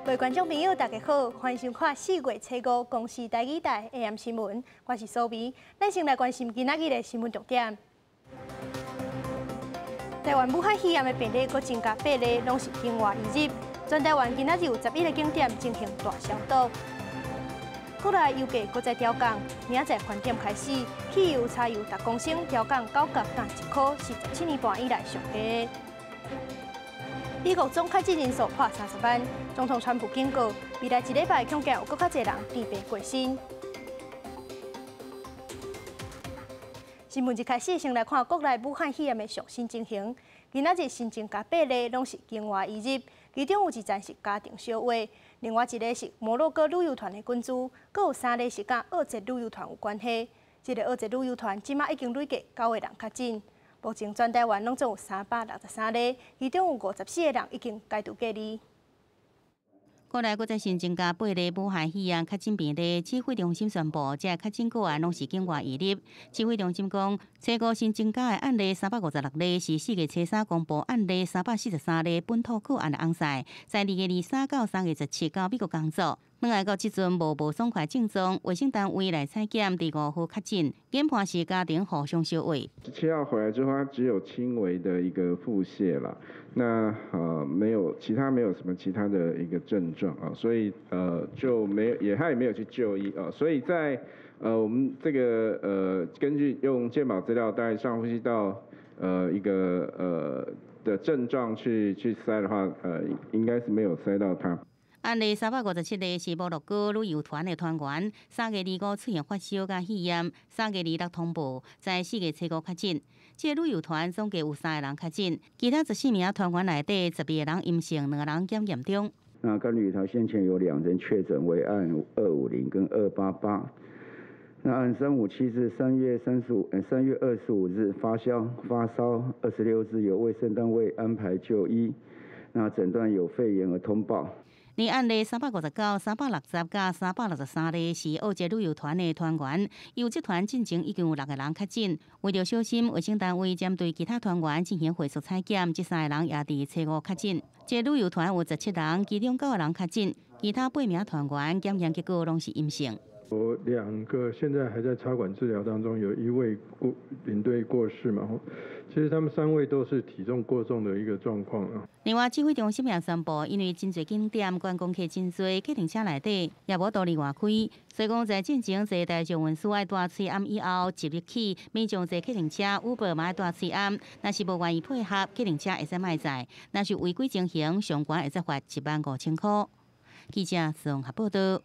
各位觀眾朋友，大家好，歡迎收看4月初五公視台語台 AM 新聞，我是蘇美。咱先來關心今仔日的新聞重點。台灣武漢肺炎的病例閣增加八例，攏是境外移入。全台灣今仔日有11個景點進行大消毒。國內油價閣再調降，明仔載翻點開始，汽油、柴油逐公升調降9角佮1箍，是17年半以來上低。美國總確診人數破30萬，總統川普警告，未來一禮拜恐驚有閣較濟人佇病過身。新聞一開始，先來看國內武漢肺炎的上新情形。今仔日新增加八例，攏是境外移入，其中有一層是家庭相話，另外一个是摩洛哥旅遊團的滾珠，閣有三例是佮澳捷旅遊團有關係。這个澳捷旅遊團這馬已經累計九個人確診。目前全台灣攏總有363例，其中有54個人已經解除隔離。國內閣再新增加八例武漢肺炎確診病例，指揮中心宣布，這確診個案攏是境外移入。指揮中心講，初五新增加的案例356例，是4月初三公布案例343例本土個案的翁婿，在2月23到3月17到美國工作。轉來到這陣無無爽快症狀，衛生單位來採檢，佇5號確診，研判是家庭互相相話。 7號回來之後，他只有輕微的一個腹瀉啦，那沒有其他沒有什麼其他的一個症狀啊，所以就沒有也他也沒有去就醫啊，所以在我們這個根據用健保資料帶上呼吸道一個的症狀去篩的話，應該是沒有篩到他。案例357例是摩洛哥旅遊團的團員，3月25出現發燒佮肺炎，3月26通報，在4月初五確診。這个旅遊團總計有三個人確診，其他14名團員內底12個人陰性，兩個人檢驗中。那該旅團先前有兩人確診為案250跟288，那案357是3月25日發燒26日由衛生單位安排就醫，那診斷有肺炎而通報。而案例359、360佮363例是澳捷旅遊團的團員，由這團進前已經有六個人確診。為著小心，衛生單位針對其他團員進行火速採檢，這三個人也佇初五確診。這旅遊團有17人，其中九個人確診，其他八名團員檢驗結果攏是陰性。有兩個現在還在插管治療當中，有一位過領隊過世嘛。其實他們三位都是體重過重的一個狀況啊。另外，指揮中心也宣布，因為真濟景點觀光客真濟，計程車內底也無道理外開，所以講在進前坐大眾運輸愛戴喙罨以後，即日起民眾坐計程車 Uber 嘛愛戴喙罨，若是無願意配合，計程車會使莫載；若是違規情形，上懸會使罰15,000箍。記者綜合報道。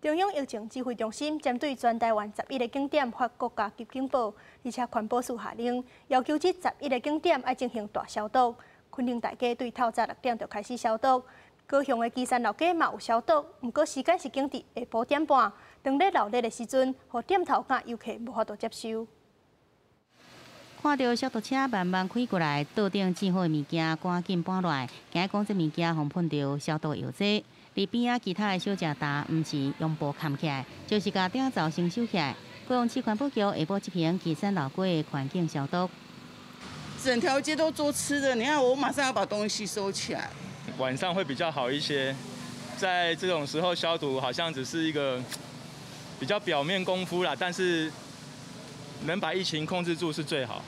中央疫情指揮中心針對全台灣11個景點發國家級警報，而且環保署下令要求這十一個景點愛進行大消毒。墾丁大街對透早6點就開始消毒，高雄的旗山老街嘛有消毒，毋過時間是揀佇下晡點半，當咧鬧熱的時陣，予店頭佮遊客無法度接受。看著消毒車慢慢開過來，桌頂煎好的物件趕緊搬落來，驚講這物件予噴著消毒藥劑。佇邊仔其他的小食擔，毋是用布崁起來，就是共鼎灶先收起來。高雄市環保局下晡執行旗山老街的環境消毒。整條街都做吃的，你看我馬上要把東西收起來。晚上會比較好一些，在這種時候消毒好像只是一個比較表面功夫啦，但是能把疫情控制住是最好。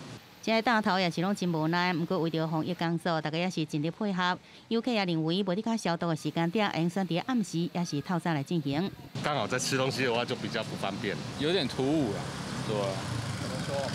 這个擔頭也是攏真無奈，毋過為著防疫工作，大家也是盡力配合。遊客也認為，無得較消毒的時間點，會選佇暗時，抑是透早來進行。剛好在吃東西的話，就比較不方便，有點突兀啊，對啊。怎麼說？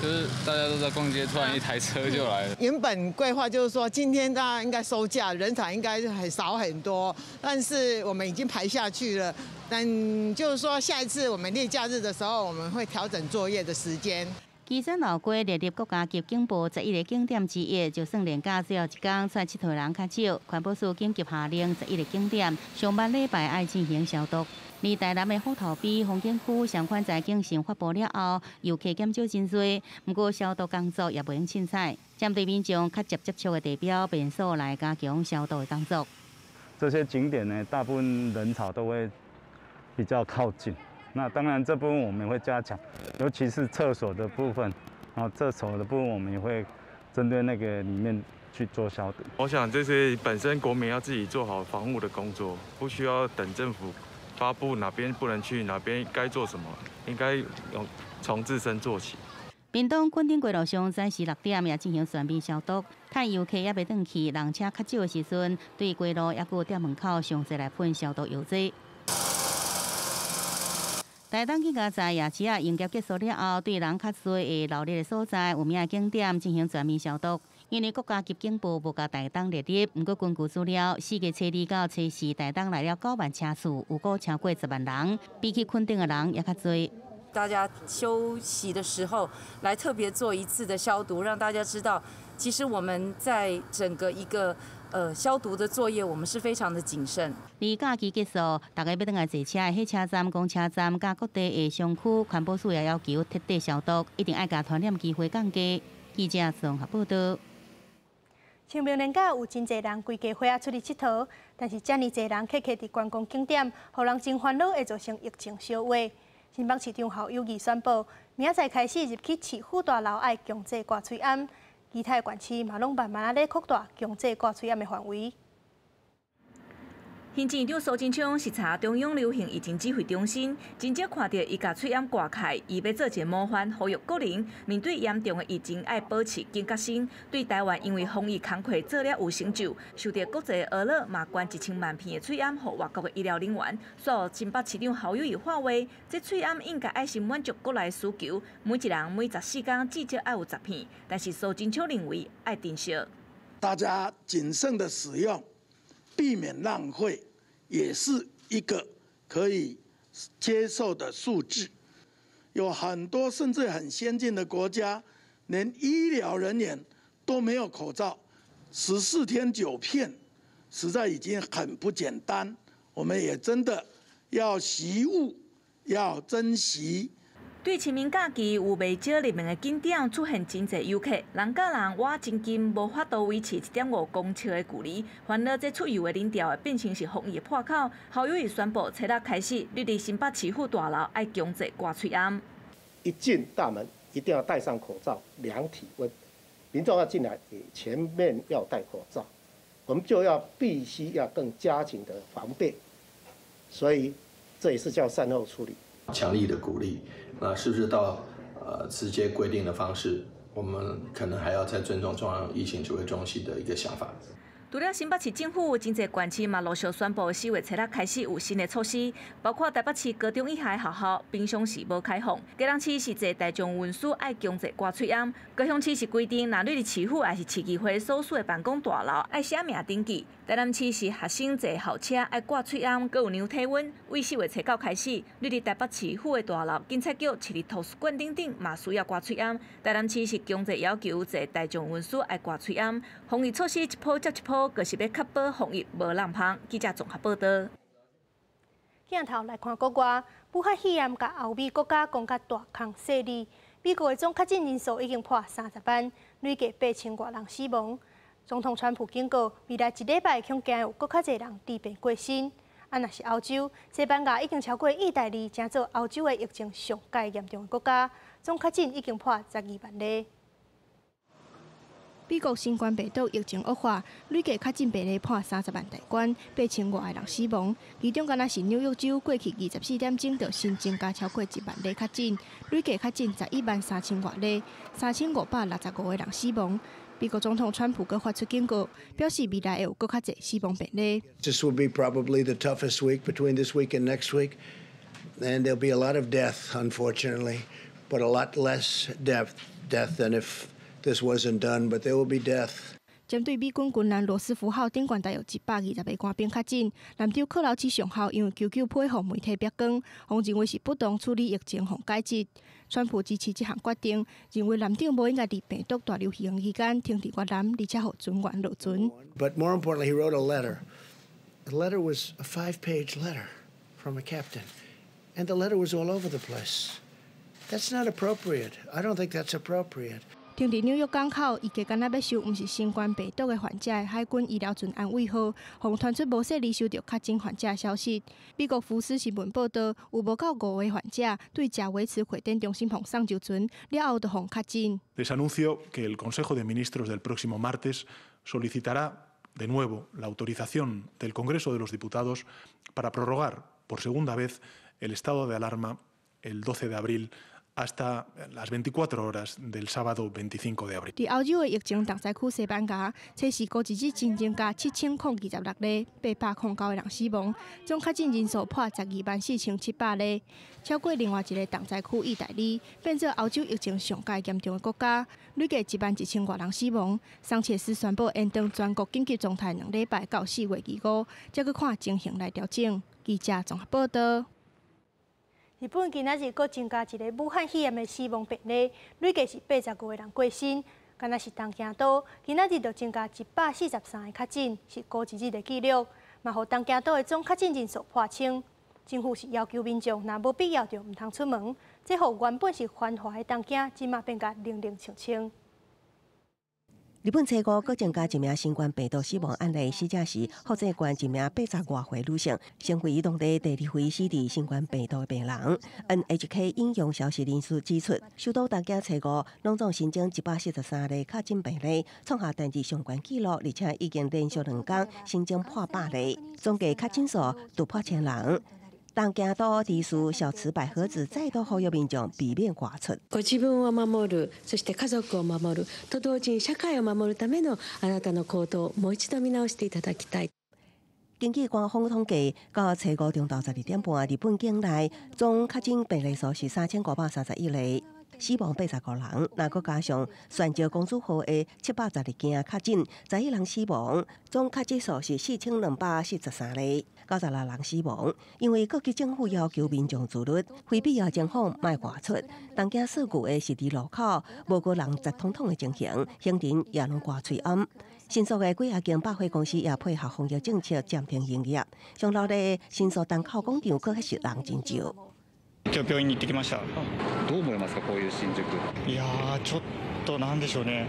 就是大家都在逛街，突然一台車就來了。原本規劃就是說，今天大家應該收假，人潮應該很少很多，但是我們已經排下去了。但就是說，下一次我們例假日的時候，我們會調整作業的時間。旗山老街列入國家級警報十一个景點之一，就算連假最後一工出來𨑨迌的人較少，環保署緊急下令十一个景點上萬禮拜愛進行消毒。而台南的虎頭埤風景區相款災警訊發布了後，遊客減少真濟，毋過消毒工作也袂用凊彩，針對民眾較直接觸的地標，便所來加強消毒的工作。這些景點呢，大部分人潮都會比較靠近。那當然，這部分我們會加強，尤其是廁所的部分，啊，廁所的部分我們也會針對那個裡面去做消毒。我想這些本身國民要自己做好防護的工作，不需要等政府發布哪邊不能去，哪邊該做什麼，應該用從自身做起。屏東墾丁街路上早時6點也進行全面消毒，趁遊客猶未轉去，人車較少的時陣，對街路猶閣店門口詳細來噴消毒藥劑。台東警在夜市仔營業結束了後，對人較濟會鬧熱的所在、有名的景點進行全面消毒。因為國家級警報無共台東列入，毋過根據資料，4月初二到初四，台東來了9萬車次，有閣超過10萬人，比起墾丁的人猶較濟。大家休息的時候，來特別做一次的消毒，讓大家知道，其實我們在整個一個消毒的作業，我們是非常的謹慎。而假期結束，大家欲轉來坐車的火車站、公車站，佮各地的商區，環保署也要求徹底消毒，一定愛共傳染機會降低。記者綜合報道。清明連假有真濟人規家伙仔出去𨑨迌，但是遮爾濟人聚聚佇觀光景點，予人真煩惱會造成疫情小話。新北市長侯友宜宣布，明仔載開始入去市府大樓愛強制掛喙罨，其他縣市嘛攏慢慢仔咧擴大強制掛喙罨的範圍。行政院長蘇貞昌視察中央流行疫情指揮中心，真少看著伊共喙罨掛開，伊欲做一个模範，呼籲國人面對嚴重的疫情，愛保持警覺心。對台灣因為防疫工課做了有成就，受著國際呵咾，嘛捐1000萬片的喙罨予外國的醫療人員。所以新北市長侯友宜喊話，這喙罨應該愛是滿足國內需求，每一人每14工至少愛有10片。但是蘇貞昌認為愛珍惜，大家謹慎的使用。避免浪費，也是一個可以接受的數字。有很多甚至很先進的國家，連醫療人員都沒有口罩，14天9片，實在已經很不簡單。我們也真的要惜物，要珍惜。對清明假期有袂少熱門的景點出現真濟遊客，人佮人倚真近，無法度維持1.5公尺的距離，煩惱這出遊的人潮會變成是防疫的破口。侯友宜宣布，初六開始，入佇新北市府大樓愛強制掛喙罨。一進大門一定要戴上口罩，量體溫。民眾要進來，前面要戴口罩，我們就要必須要更加緊的防備，所以這也是叫善後處理。強力的鼓勵，那是不是到直接規定的方式，我們可能還要再尊重中央疫情指揮中心的一個想法。除了新北市政府，真濟縣市嘛陸續宣布4月初六開始有新的措施，包括台北市高中以下學校平常時無開放，基隆市是坐大眾運輸愛強制掛喙罨，高雄市是規定，若你佇市府抑是市議會所屬的辦公大樓愛寫名登記，台南市是學生坐校車愛掛喙罨，閣有量體溫。對4月初九開始，你佇台北市府的大樓、警察局、市立圖書館等等嘛需要掛喙罨。台南市是強制要求坐大眾運輸愛掛喙罨，防疫措施一波接一波，就是欲確保防疫無漏芳。記者綜合報道。鏡頭來看國外，武漢肺炎共歐美國家講甲大空細膩。美國的總確診人數已經破30萬，累計8000外人死亡。總統川普警告，未來一禮拜恐驚有閣較濟人罹病過身。啊，若是歐洲，西班牙已經超過意大利，成做歐洲的疫情上蓋嚴重的國家，總確診已經破12萬例。美國新冠病毒疫情惡化，累計確診病例破30萬大關，8000外個人死亡。其中，敢若是紐約州過去24點鐘就新增加超過1萬例確診，累計確診11萬3000外例，3565個人死亡。美國總統川普閣發出警告，表示未來會有閣較濟死亡病例。 This will be probably the toughest week between this week and next week, and there'll be a lot of death, unfortunately, but a lot less death than if this wasn't done, but there will be death. 針對美軍軍艦羅斯福號頂懸大約120個官兵確診，南州克勞奇上校因為求救批予媒體曝光，予認為是不當處理疫情，予解職。川普支持這項決定，認為艦長無應該佇病毒大流行期間停佇越南，而且予船員落船。 But more importantly, he wrote a letter. The letter was a five-page letter from a captain, and the letter was all over the place. That's not appropriate. I don't think that's appropriate. 停佇紐約港口，預計敢若欲收毋是新冠病毒的患者的海軍醫療船安慰號，予傳出無細膩收著確診患者的消息。美國福斯新聞報導，有無夠五个患者對賈維茨會展中心予送上船，了後就予確診。 Les anuncio que el Consejo de Ministros del próximo martes solicitará de nuevo la autorización del Congreso de los Diputados para prorrogar por segunda vez el estado de alarma el 12 de abril hasta las 24 horas del sábado 25 de abril。佇歐洲的疫情重災區西班牙，初四五一日新增加7026例，809個人死亡，總確診人數破124,700例，超過另外一个重災區意大利，變做歐洲疫情上蓋嚴重的國家，累計11,000外人死亡。桑切斯宣布延長全國緊急狀態2禮拜到4月25，才閣看情形來調整。記者綜合報導。日本今仔日閣增加一个武漢肺炎的死亡病例，累計是85個人過身。敢若是東京都，今仔日就增加143个確診，是過一日的紀錄，嘛予東京都的總確診人數破千。政府是要求民眾，若無必要就毋通出門。這予原本是繁華的東京，這馬變甲冷冷清清。日本初五閣增加一名新冠病毒死亡案例，死者是福井縣一名80外歲女性，成為當地第二位死佇新冠病毒的病人。NHK 引用消息人士指出，首都東京初五攏總新增143例確診病例，創下單日上懸紀錄，而且已經連續2工新增破百例，總計確診數突破千人。東京都知事小池百合子再度呼籲民眾避免外出。ご自分を守る、そして家族を守る、と同時に社會を守るためのあなたの行動をもう一度見直していただきたい。根據官方統計，到初五中晝12點半，日本境內總確診病例數是3531例，死亡85人。若閣加上船石公主號的712件確診，11人死亡，總確診數是4243例，96人死亡。因為各級政府要求民眾自律，非必要情況莫外出。東京市區的十字路口無閣人擠氈氈的情形，行人也攏掛喙罨。新宿的幾仔間百貨公司也配合防疫政策暫停營業。上樓的新宿硐口廣場閣是人真少。今日病院に行ってきました。どう思いますか、こういう新宿。いやちょっとなんでしょうね。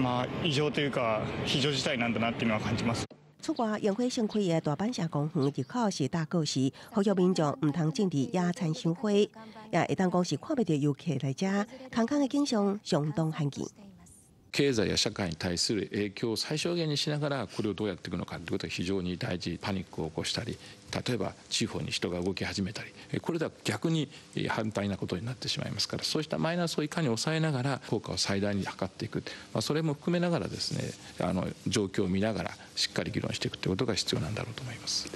まあ異常というか非常事態なんだなっていうのは感じます。出外櫻花盛開的大阪城公園入口是大告示，呼籲民眾毋通進入野餐賞花，也會當講是看袂著遊客來遮，空空的景象相當罕見。経済や社会に対する影響を最小限にしながらこれをどうやっていくのかということが非常に大事。パニックを起こしたり、例えば地方に人が動き始めたり、これでは逆に反対なことになってしまいますから、そうしたマイナスをいかに抑えながら効果を最大に図っていく、まあ、それも含めながらですね、状況を見ながらしっかり議論していくということが必要なんだろうと思います。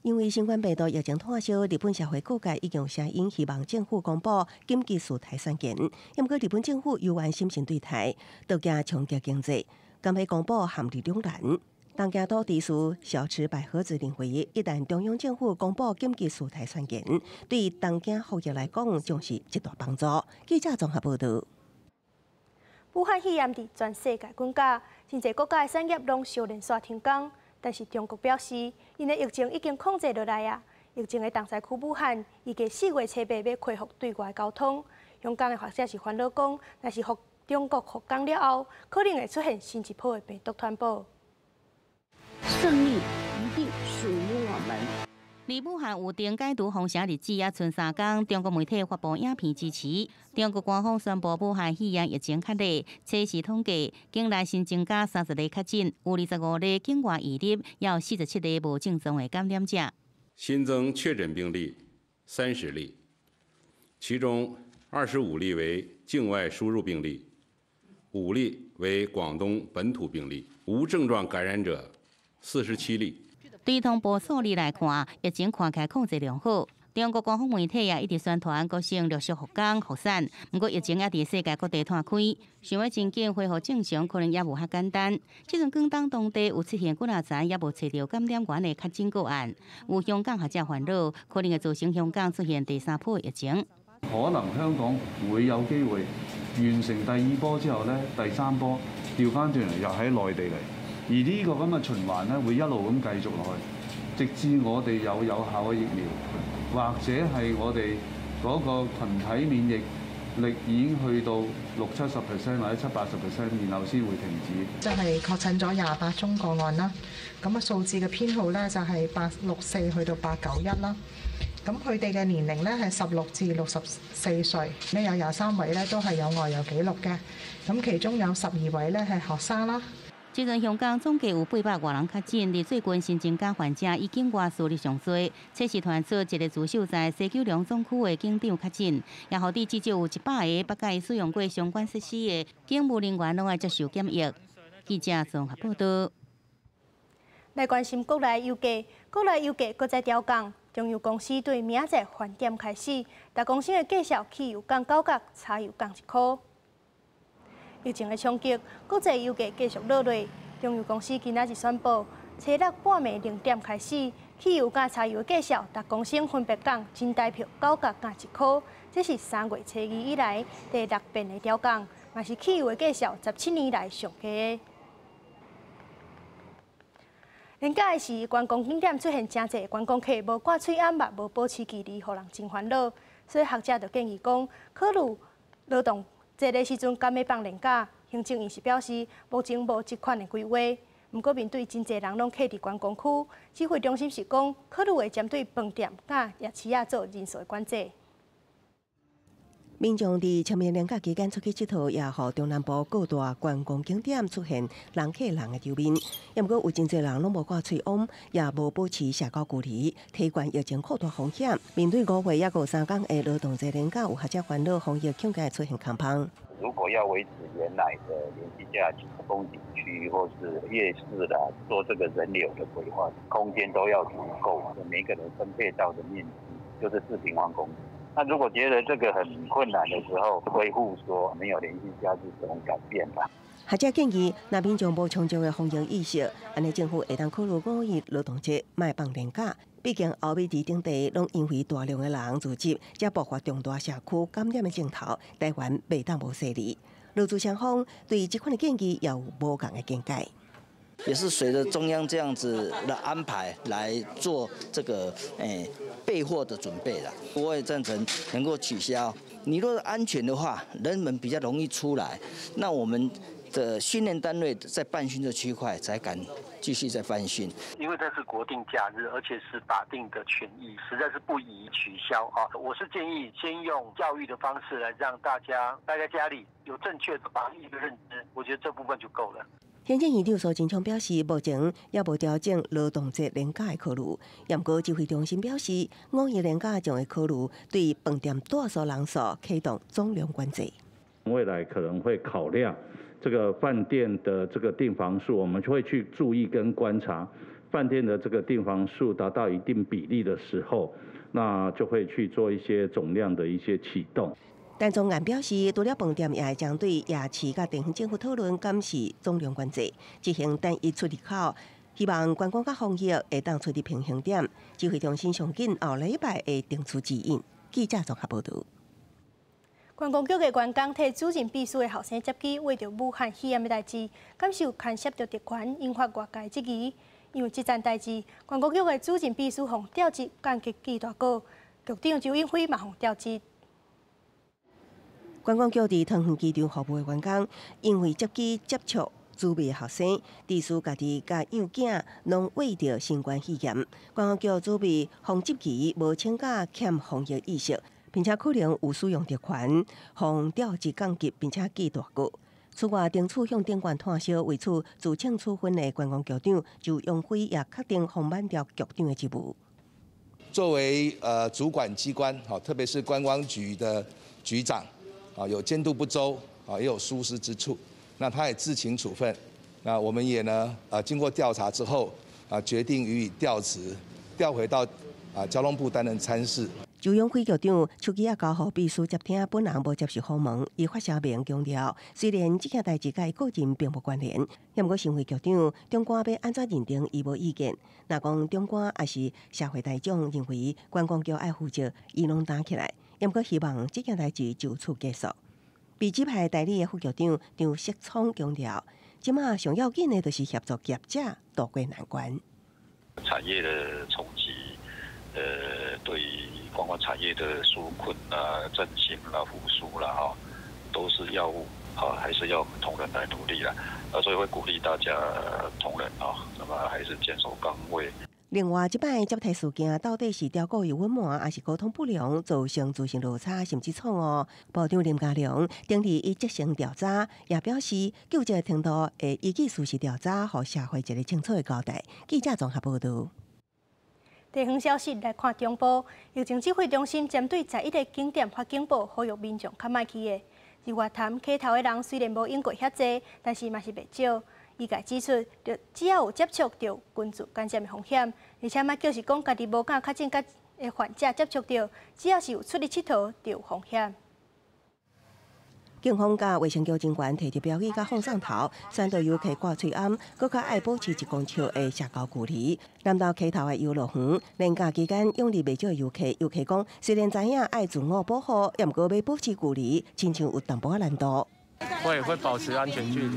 因為新冠病毒疫情湠燒，日本社會各界已經有聲音希望政府公布緊急事態宣言。毋過日本政府猶原審慎對待，都驚衝擊經濟，敢欲公布陷入兩難。東京都知事小池百合子認為，一旦中央政府公布緊急事態宣言，對東京復業來講將是一大幫助。記者綜合報導。武漢肺炎佇全世界滾絞，真濟國家的產業攏相連紲停工。但是中國表示，𪜶的疫情已經控制落來啊。疫情的重災區武漢，預計4月初八欲恢復對外交通。香港的學者是煩惱講，若是予中國復工了後，可能會出現新一波的病毒傳播。勝利一定屬於我們。離武漢預定解除封城日子猶賰3工，中國媒體發布影片支持。中國官方宣布武漢肺炎疫情確立，初時統計，境內新增加30例確診，有25例境外移入，也有47例無症狀的感染者。新增確診病例30例，其中25例為境外輸入病例，5例為廣東本土病例，無症狀感染者47例。對通報數字來看，疫情看起來控制良好。中國官方媒體也一直宣傳各省陸續復工復產，毋過疫情也佇世界各地湠開，想欲真緊恢復正常，可能也無遐簡單。這陣廣東當地有出現幾若層猶無揣著感染源的確診個案，有香港學者煩惱，可能會造成香港出現第三波疫情。可能香港會有機會完成第二波之後呢，第三波調翻轉嚟又喺內地嚟。而呢個咁嘅循環咧，會一路咁繼續落去，直至我哋有有效嘅疫苗，或者係我哋嗰個群體免疫力已經去到六七十 percent 或者七八十 percent，然後先會停止。就係確診咗28宗個案啦，咁啊數字嘅編號咧就係864去到891啦。咁佢哋嘅年齡咧係16至64歲，呢有23位咧都係有外遊記錄嘅，咁其中有12位咧係學生啦。這陣香港總計有800外人確診，佇最近新增加患者以境外輸入上濟。測試傳出一個駐守在西九龍總區的警長確診，也予得至少有100个捌佮伊使用過相關設施的警務人員攏愛接受檢疫。記者綜合報導。來關心國內油價，國內油價閣再調降。中油公司對明仔載飯點開始，逐公升的價數汽油降九角，柴油降1箍。疫情的衝擊，國際油價繼續落落。中油公司今仔日宣布，初六半暝0點開始，汽油佮柴油的價數，逐公升分別降新台幣九角佮1箍。這是3月初2以來第六遍的調降，嘛是汽油的價數17年來上低的。連假的時，觀光景點出現誠濟觀光客無掛喙罨嘛無保持距離，予人真煩惱。所以學者就建議講，考慮勞動節的時陣，敢欲放連假？行政院是表示，目前無這款的規劃。毋過面對真濟人攏客佇觀光區，指揮中心是講，考慮會針對飯店佮夜市仔做人數的管制。民眾佇清明連假期間出去𨑨迌，也予中南部各大觀光景點出現人客人的場面。也毋過有真濟人攏無掛喙罨，也無保持社交距離，提懸疫情擴大風險。面對五月猶閣有3工的勞動節連假，有學者煩惱防疫恐驚會出現空芳。如果要維持原來的連續假期，風景區或是夜市啦，做這個人流的規劃，空間都要足夠，每個人分配到的面積就是4平方公里。那如果覺得這個很困難的時候，恢復說沒有連續假期這種改變吧。學者建議，若民眾無充足的防疫意識，按呢政府會當考慮五一勞動節莫放連假。畢竟後尾佇頂地攏因為大量的人聚集，才爆發重大社區感染的症頭，台灣袂當無細膩。勞資雙方對這款的建議也有無仝的見解。也是隨着中央這樣子的安排來做這個備貨的準備啦。我也贊成能夠取消。你若是安全的話，人們比較容易出來，那我們的訓練單位在辦訓這區塊才敢繼續在辦訓。因為這是國定假日，而且是法定的權益，實在是不宜取消啊！我是建議先用教育的方式來讓大家待在家裡有正確的防疫的認知，我覺得這部分就夠了。行政院長蘇貞昌表示，目前猶無調整勞動節連假的考慮。毋過指揮中心表示，五一連假將會考慮對飯店住宿人數啟動總量管制。未來可能會考量這個飯店的這個訂房數，我們就會去注意跟觀察飯店的這個訂房數達到一定比例的時候，那就會去做一些總量的一些啟動。陳宗彥表示，除了飯店，也會針對夜市佮地方政府討論檢視總量管制，執行單一出入口，希望觀光佮防疫會當揣著平衡點。指揮中心上緊後禮拜會定出指引。記者綜合報導。觀光局的員工替主任秘書的後生接機，為著武漢肺炎的代誌，感受牽涉著特權，引發外界質疑。因為這件代誌，觀光局的主任秘書予調職降級記大過，局長周永輝嘛予調職。觀光局佇桃園機場服務的員工，因為接機接觸主秘學生，致使家己佮幼囝攏罹著新冠肺炎。觀光局主秘馮執其無請假，欠防疫意識，並且可能有使用特權，予調職降級，並且記大過。此外，懲處向長官炭燒，為此自請處分的觀光局長周永輝也確定予免掉局長的職務。作為主管機關，特別是觀光局的局長。啊，有監督不周，啊，也有疏失之處，那他也自請處分，那我們也呢，經過調查之後，啊，決定予以調職，調回到交通部擔任參事。周永輝局長手機仔交予秘書接聽，本人無接受訪問。伊發聲明強調，雖然這件代誌佮伊個人並無關聯，毋過身為局長，長官欲按怎認定，伊無意見。若講長官抑是社會大眾認為觀光局愛負責，伊攏擔起來。毋過希望這件代誌就此結束。被指派代理的副局長張錫聰強調，這馬上要緊的就是協助業者渡過難關。產業的衝擊，對於觀光產業的紓困啦、振興啦、復甦啦，哈，都是要啊，還是要我們同仁來努力啦。啊，所以會鼓勵大家同仁啊，那麼還是堅守崗位。另外，這擺接替事件到底是刁故意隱瞞，還是溝通不良，造成資訊落差，甚至錯誤？部長林佳龍頂日已責成調查，也表示究責程度會依據事實調查，予社會一個清楚的交代。記者綜合報導。地方消息來看，中部疫情指揮中心針對11個景點發警報，呼籲民眾較莫去的。日月潭溪頭的人雖然無湧過遐濟，但是嘛是袂少。醫界指出，只要有接觸，就有群聚感染的風險，而且莫就是講家己無敢確診佮的患者接觸著，只要是有出去𨑨迌，就有風險。警方佮衛生局人員提著標語佮放送頭，宣導遊客掛喙罨，閣較愛保持1公尺的社交距離。南投溪頭的遊樂園，連假期間湧入袂少遊客，遊客講雖然知影愛自我保護，也毋過欲保持距離，親像有淡薄仔難度。會保持安全距離。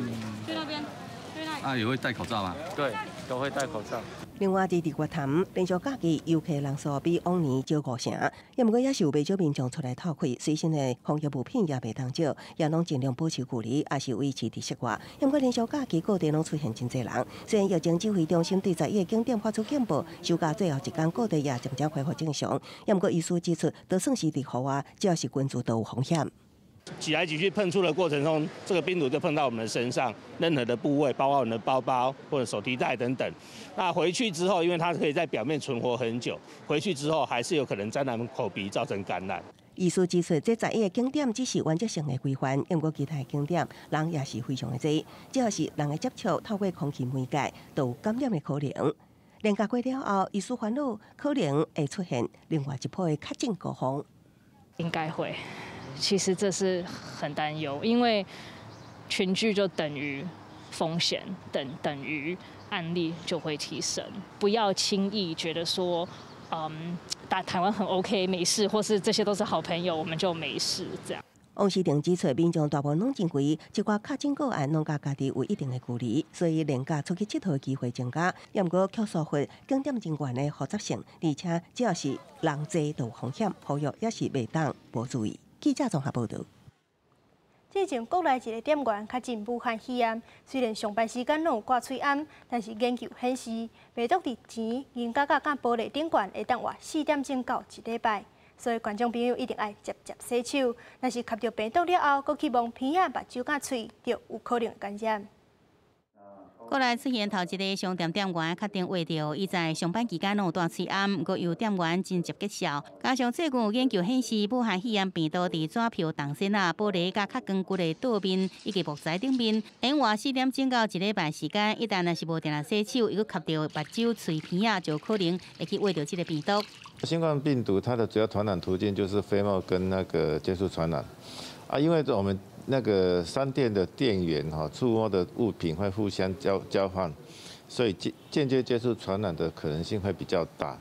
去那邊。啊，也會戴口罩嗎？對，都會戴口罩。另外，佇日月潭連續假期遊客人數比往年少5成，也毋過也是有袂少民眾出來透氣，隨身的防疫物品也袂當少，也攏盡量保持距離，也是維持佇室外。也毋過連續假期各地攏出現真濟人，雖然疫情指揮中心對11個景點發出警報，休假最後一工各地也漸漸恢復正常。也毋過醫師指出，就算是佇戶外，只要是群聚都有風險。擠來擠去碰觸的過程中，這個病毒就碰到我們的身上，任何的部位，包括我們的包包或者手提袋等等。那回去之後，因為它可以在表面存活很久，回去之後還是有可能沾染口鼻，造成感染。醫師指出，這11個景點只是原則性的規範，毋過其他的景點人也是非常的濟，只要是人的接觸，透過空氣媒介，都有感染的可能。連假過了後，醫師煩惱可能會出現另外一波的確診高峰。應該會。其實這是很擔憂，因為群聚就等於風險，等於案例就會提升。不要輕易覺得說，打台灣很 OK 沒事，或是這些都是好朋友，我們就沒事這樣。王時定指出，民眾大部分攏真規，一寡確診個案攏佮家己有一定的距離，所以連假出去𨑨迌的機會增加。也毋過，卻疏忽景點人員的負責性，而且只要是人濟就有風險，呼籲也是袂當無注意。記者綜合報導。之前國內一個店員確診武漢肺炎，雖然上班時間攏有掛喙罨，但是研究顯示，病毒佇錢、銀角仔佮玻璃頂懸會當活4點鐘到一禮拜，所以觀眾朋友一定愛捷捷洗手。若是吸著病毒了後，閣去摸鼻仔、目睭佮喙，就有可能感染。國內出現頭一个商店店員確診秽著，伊在上班期間攏有戴喙罨，毋過有店員真捷結痟。加上最近有研究顯示，武漢肺炎病毒佇紙票、銅線仔、玻璃佮較堅固的桌面以及木材頂面，用活4點鐘到一禮拜時間，一旦若是無定定洗手，伊閣吸著目睭、喙鼻仔，就可能會去秽著這个病毒。新冠病毒它的主要傳染途徑就是飛沫跟那個接觸傳染，啊，因為我們那個商店的店員哈，觸摸的物品會互相交換，所以間接接觸傳染的可能性會比較大。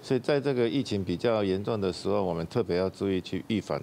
所以在這個疫情比較嚴重的時候，我們特別要注意去預防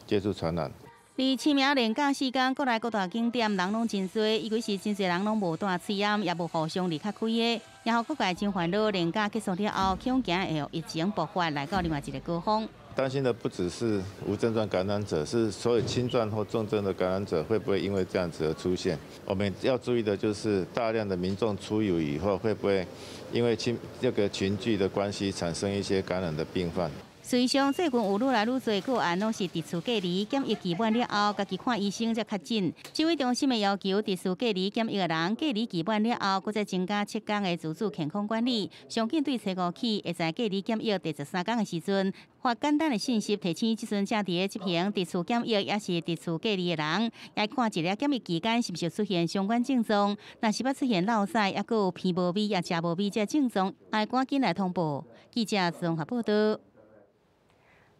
接觸傳染。佇清明連假時間，國內各大景點人攏真濟，尤其是真濟人攏無戴喙罨，也無互相離較開的，也予各界真煩惱。連假結束了後，恐驚會予疫情爆發，來到另外一個高峰。擔心的不只是無症狀感染者，是所有輕症或重症的感染者會不會因為這樣子而出現？我們要注意的就是大量的民眾出遊以後，會不會因為這個群聚的關係產生一些感染的病患？事實上，最近有愈來愈濟個案，攏是佇厝隔離檢疫期滿了後，家己看醫生才確診。指揮中心的要求，佇厝隔離檢疫的人，隔離期滿了後，閣再增加7天的自主健康管理。上緊對初五起，會在隔離檢疫第13天的時陣，發簡單的信息提醒這陣正佇咧執行佇厝檢疫，抑是佇厝隔離的人，來看一下檢疫期間是毋是出現相關症狀。若是捌出現落屎，抑閣有鼻無味、抑食無味這症狀，愛趕緊來通報。記者綜合報導。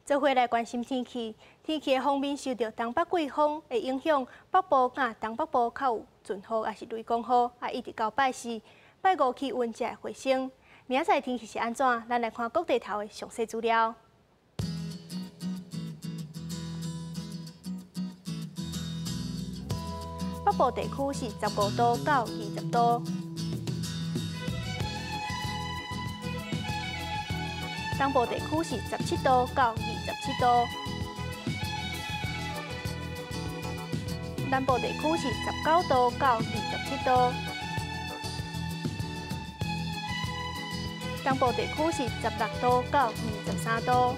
做伙來關心天氣，天氣的方面受著東北季風的影響，北部佮東北部較有陣雨，抑是雷公雨，啊，一直到拜四、拜五氣溫才會回升。明仔載天氣是按怎？咱來看各地頭的詳細資料。北部地區是15度到20度。东部地区是17度到27度。南部地区是19度到27度，东部地区是16度到23度，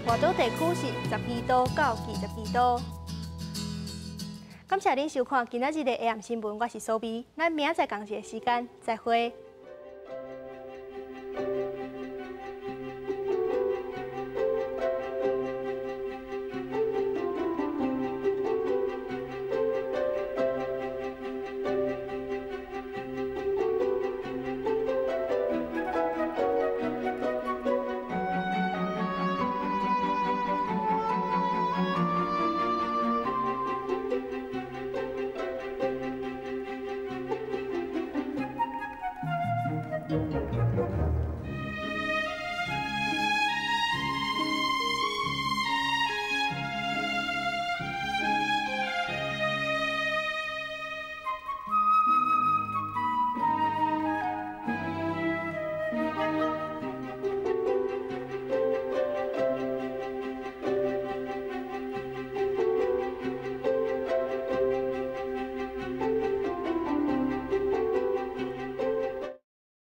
外岛地区是12度到22度。感谢您收看今仔日的 AM 新闻，我是苏美，咱明仔载仝一个时间再会。